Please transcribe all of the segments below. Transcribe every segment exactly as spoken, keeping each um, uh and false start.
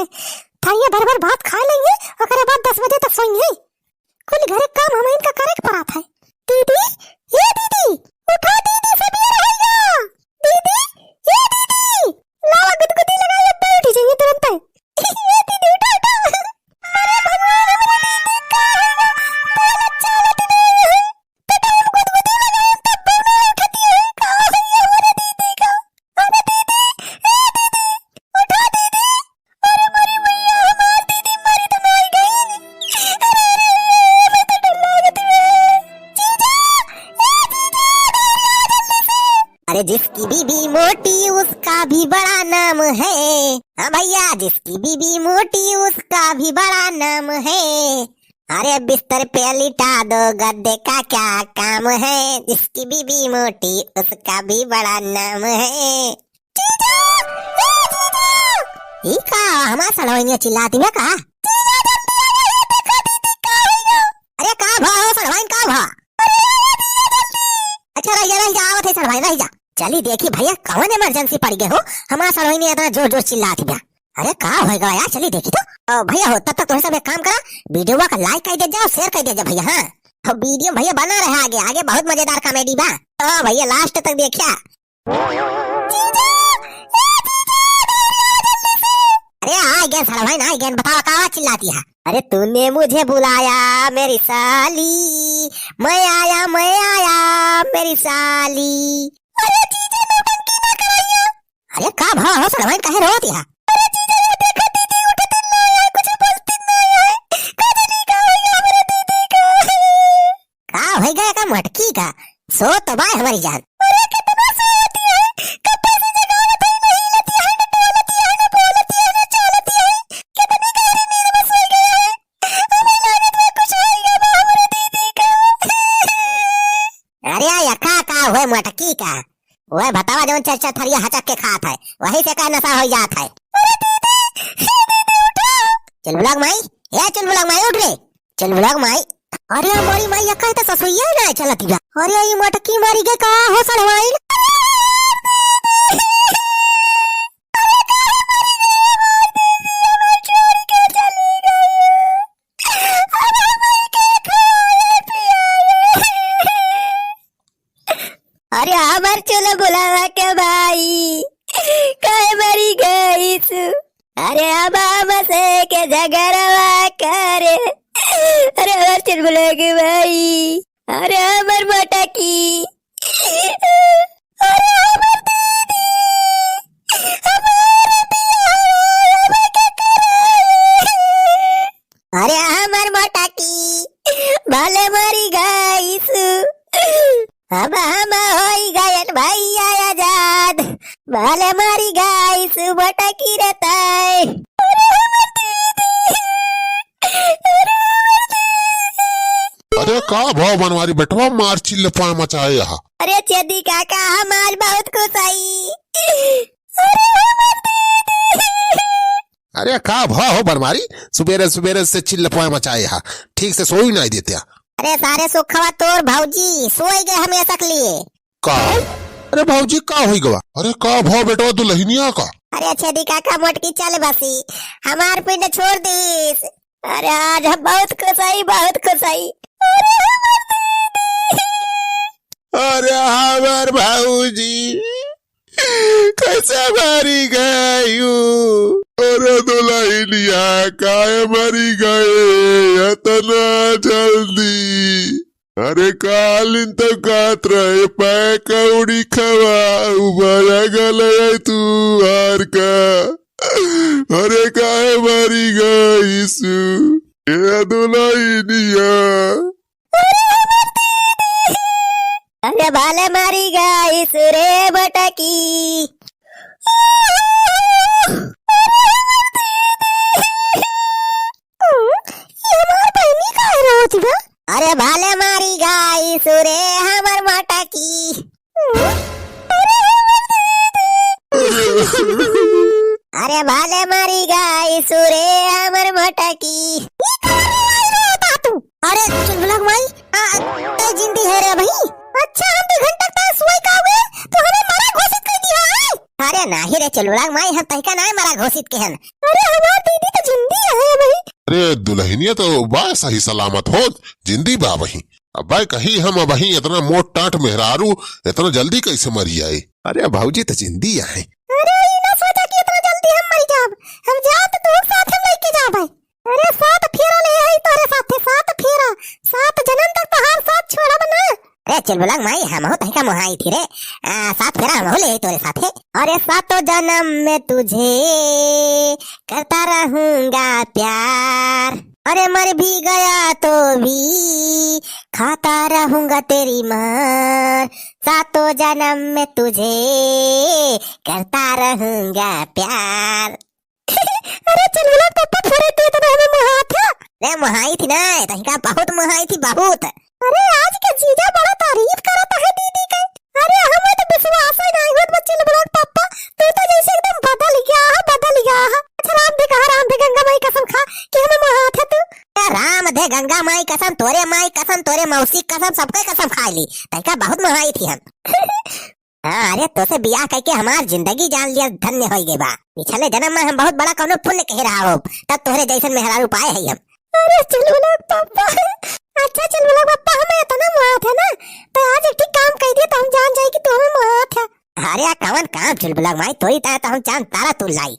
थरिया भर भर भात खाइ लेइहैं, ओकरे बाद दस बजे तक सोइहैं। कुल घरे काम हमहिन का करे के पड़त है। दीदी, ए दीदी, उठा दीदी, सबेर होइ गवा। दीदी, ए दीदी, लावा गुदगुदी लगाई, अब्बे उठी जइहैं तुरंतै। ए दीदी, उठा, उठा। अरे भगवान, हमरे दीदी का होइ गवा? बोलत चालत नाहीं है। तो हम गुदगुदी लगाई, तब्बो नाहीं उठति है। का होइ गवा हमरे दीदी का? अरे दीदी, ए दीदी, उठा दीदी। अरे मोरी मैया, हमार दीदी मरी तो नाहीं गई। अरे, अरे, अरे, हमें तो डर लागत बा। जीजा, ए जीजा, दौड़ आ जल्दी से। अरे जिसकी बीबी मोटी उसका भी बड़ा नाम है। हाँ भैया, जिसकी बीबी मोटी उसका भी बड़ा नाम है। अरे बिस्तर पे लिटा दो गद्दे का क्या काम है, जिसकी बीबी मोटी उसका भी बड़ा नाम है। जीजा, ए जीजा। ई का हमार सड़वइनिया चिल्लाती बा का? जीजा, जल्दी आवा, ये देखो दीदी का होइ गवा। अरे का भा हो सड़वाइन, का भा? अरे आवा जीजा जल्दी। अच्छा रहि जा, रहि जा, आवत है सड़वाइन, रहि जा। चली देखी भैया, कौन emergency पड़ गए हो, हमार सड़वइनिया इतना जोर जोर चिल्लाती बा। अरे का होइ गवा यार, चली देखी तो। ओ भैया हो, तब तक तुम सब एक काम करा, video का like कइ दे जाओ, share कइ दे जाओ भैया। हाँ, और video भैया बना रहे आगे, आगे बहुत मजेदार comedy बा। ओ भैया last तक देखिया। जीजा, ए जीजा, दौड़ आ जल्दी से। अरे आ गए सड़वाइन, आ गए, बताओ का आवाज चिल्लाती है। अरे तूने मुझे बुलाया मेरी साली, मैं आया, मैं आया मेरी साली। अरे जीजा, नौटंकी ना कराइए। अरे का भा हो सड़वाइन, काहे रोवत है? अरे जीजा, ये देखो दीदी उठत नाहीं है, कुछ बोलत नाहीं है। का जानी का होइ गवा हमरे दीदी का? का होइ गवा का मोटकी का? सोत तो बाय हमरी जान। अरे कितना सोती है, कब से जगावत है, नहीं लेती है, ना टहलती है, ना बोलती है, ना चालती है। कितनी गहरी नींद में सोइ गई है। हमें लागत बा कुछ होइ गवा बा हमरे दीदी का। अरे या का, का हुए मोटकी का? वह भतावा जौन चार चार थरिया हचक के खात है, वही से का नशा होइ जात है। अरे दीदी, हे दीदी उठो। चुलबुला क माई, ए चुलबुला क माई उठ रे। चुलबुला क माई। अरे मोरी माई, या कहे तो ससुइया ना चलती बा। अरे ई मोटकी मरी गई का हो सड़वाइन? अरे काहे मरी गई हमार दीदी, हमें छोड़ के चली गई। अब हमें के खाए पियाए। अरे हमर चुलबुलवा के माई, काहे मरी गइसु? अरे अब हमसे के झगड़वा करे। अरे हमर चुलबुलवा के माई, अरे हमर मोटकी, अरे हमर दीदी, हमार बियाह अब के कराई। अरे हमर मोटकी, भले मरी गइसु, अब हम होइ गयन भैया आजाद, भले मरी गइसु मोटकी रे तैं। अरे हमर दीदी, अरे हमर दीदी। अरे का भा बनवारी बेटवा, मार चिल्लपाए मचाए हा। अरे छेदी काका, हम आज बहुत खुश हई। अरे हमर दीदी। अरे का भा हो बनवारी, सुबेरे सुबेरे से चिल्लपाए मचाए हा, ठीक से सोई नाहीं देत्या। अरे सारे सुखवा तोर भौजी, सोई गए हमेशा के लिए। का? अरे भौजी का होइ गवा? अरे का भा बेटवा दुलहिनिया का? अरे छेदी काका मोटकी चल बसी, हमार पिंड छोड़ दीस। अरे आज हम बहुत खुश हई, बहुत खुश हई। अरे हमर दीदी। अरे हमर भौजी कैसे मरी गयू? अरे दुलहिनिया काहे मरी गए इतना जल्दी? अरे कालिन तो कहत रहे पकौड़ी खवाऊ, बड़ा गल है तू आर का। अरे काहे मरी गइसु ए दुलहिनिया? अरे भले मरी गइसु रे मोटकी। हम्म, ये हमार बहिनी काहे रोवत बा? अरे भले मरी गइसु रे हमर मोटकी। हम्म, अरे हमर दीदी। अरे भले मरी गइसु रे हमर मोटकी। ये का रे आई रोवत तू? अरे चुलबुला क माई, आ, तै जिंदी है रे भाई? अच्छा हम दो घंटा तक सोई का हुए, तो हमें मरा घोषित कर दिया है? अरे नाही रे चुलबुला क माई, हम तहिका नाही मरा घोषित के हन। अरे हमार दीदी तो जिंदी है भाई। अरे दुलहिनिया तो बा सही सलामत हो, जिंदी बा वही। अब्बे कही हम अबही इतना मोट टाट मेहरारू इतना जल्दी कैसे मरी जाए? अरे भौजी तो जिंदी आहे। अरे ई ना सोचा कि इतना जल्दी हम मरी जाब। हम जाब तो तोहरे साथ हम लेके जाब है। अरे सात फेरा ले आई तोरे साथे, सात फेरा। सात जन्म तक तोहार साथ छोड़ब ना। अरे चुलबुला क माई, हमहू तहिका मोहाई थी रे। आ, सात फेरा हमहू ले आई तोरे साथे। अरे सातों जन्म में तुझे करता रहूंगा प्यार। अरे मर भी गया तो भी खाता रहूंगा तेरी मार, सातों जन्म में तुझे करता रहूंगा प्यार। अरे चुलबुला क पप्पा, फुरे तू इतना हमें मोहात है। अरे मोहाई थी ना, तहिका बहुत मोहाई थी, बहुत। अरे आज के जीजा बड़ा तारीफ करत है दीदी के। अरे हमें तो विश्वास ही नाही होत बा चुलबुला क पप्पा, तू तो जैसे एकदम बदल गया है, बदल गया है। अच्छा राम दे कहा, राम दे गंगा माई कसम खा कि हमें मोहात है तू। ए राम दे गंगा माई कसम, तोरे माई कसम, तोरे मौसी कसम, सबके कसम खाइ ली, तहिका बहुत मोहाई थी हम। हाँ, अरे तोसे बियाह कइके हमार जिंदगी जान लिया धन्य होइ गई बा। पिछले जन्म में हम बहुत बड़ा कौनो पुण्य कहे रहा हो, तब तोहरे जैसन मेहरारू पाए है हम। अरे चुलबुला क पप्पा, अच्छा चुलबुला क पप्पा, हमें इतना मोहात है ना, तो आज एक ठे काम कह दिया तो हम जान जाए कि तू हमें मोहात है। अरे आ कवन काम चुलबुला क माई, तोरी तरह तो हम चांद तारा तू लाई।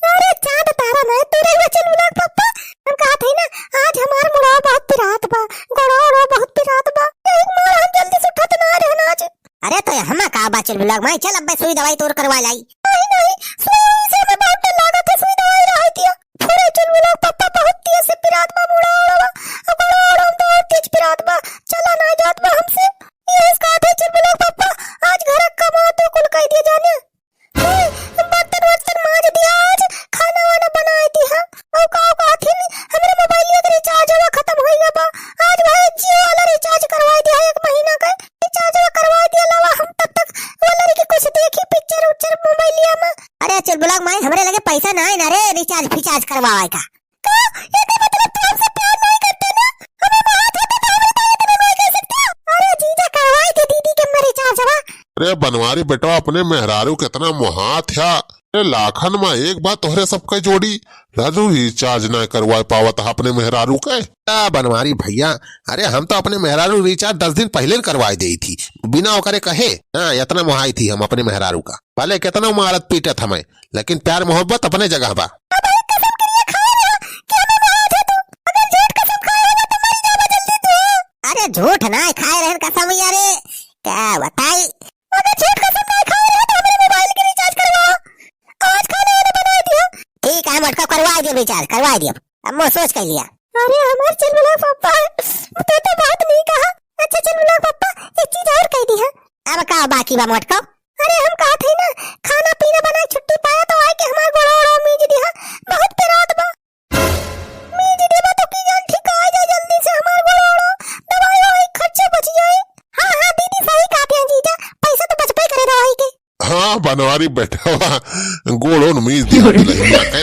अरे चांद तारा नहीं, तू रही चुलबुला क पप्पा। हम कहा थे ना, आज हमार मुड़वा बहुत पिरात बा, गोड़वा उड़वा बहुत पिरात बा, एक मार हम जल्दी से उठत ना रहन आज। अरे तो हमा का बा चुलबुला क माई, चल अब्बे सुई दवाई तोर करवा लाई। नहीं नहीं, सुई उई से हमें बहुत डर लागत है, सुई दवाई रहा दिया। अरे चुलबुला क पप्पा बहुत तेज से पिरात बा, मुड़वा उड़वा, गोड़वा उड़वा तो और तेज पिरात बा, चला ना जात बा हमसे। यही कहा थे चुलबुला क पप्पा, आज घर का कमा तो कुल कह दिया जाने। हे, बर्तन वर्तन माज दिया आज, खाना वाना बनाए दिया। और का, का थिन, हमरे मोबाइलिया के रिचार्ज हुआ खत्म होइ गया बा। आज भाई जियो वाला रिचार्ज करवाए दिया एक महीना का। रिचार्ज हुआ करवाए दिया लावा हम तब तक वो लड़की कुछ देखी पिक्चर उच्चर मोबाइलिया में। अरे चुलबुला क माई, हमरे लगे पैसा ना है ना रे रिचार्ज फिचार्ज करवाए का। का? एकर मतलब तू हमसे प्यार नहीं करते ना? हमें मोहात होते तो हमरे ताई इतने नहीं कर सकते? अरे जीजा करवाए दे दीदी के हमरे रिचार्ज हुआ। अरे बनवारी बेटवा, अपने मेहरारू कितना मोहात है। अरे लाखन में एक बात तोहरे सबके जोड़ी, राजू रिचार्ज ना करवा पावत है अपने मेहरारू के। आ बनवारी भैया, अरे हम तो अपने मेहरारू रिचार्ज दस दिन पहले न करवाए देई थी, बिना ओकरे कहे। हाँ, इतना मोहाई थी हम अपने मेहरारू का। भले कितना मारत पीटत हमें, लेकिन प्यार मोहब्बत अपने जगह बा। अब एक कसम किरिया खाए रहा कि हमें मोहात है तू। अगर झूठ कसम खाए रहा तो मरी जाबा जल्दी तू। अरे झूठ ना खाए रहन कसम यारे, का बताई। अगर झूठ कसम ना खाए रहा तो हमरे मोबाइल के रिचार्ज करवाओ। आज खाना वाना बनाए दियो। ठीक है मोटका, करवाए दियो रिचार्ज, करवाए दियो। अब मैं सोच कर लिया। अरे हमार चुलबुला क पप्पा, तू तो बहुत नहीं कहा। अच्छा चुलबुला क पप्पा, एक चीज और कह दी है। अब का बाकी बा मोटका? अरे हम कहा थे ना, खाना पीना बनाए छुट्टी पाया तो आए के हमार गोड़ा ओड़ा मीज दिया, बहुत पिरात बा। मीज देबा तो की जान ठीक आ जाए जल्दी से हमार गोड़ा ओड़ा, दवाई ववाई खर्चा बच जाए। हाँ हाँ दीदी सही कहा थे जीजा, पैसा तो बचबे करे दवाई के। हाँ बनवारी बेटवा, गोड़ो न मीज दिया दुलहिनिया के।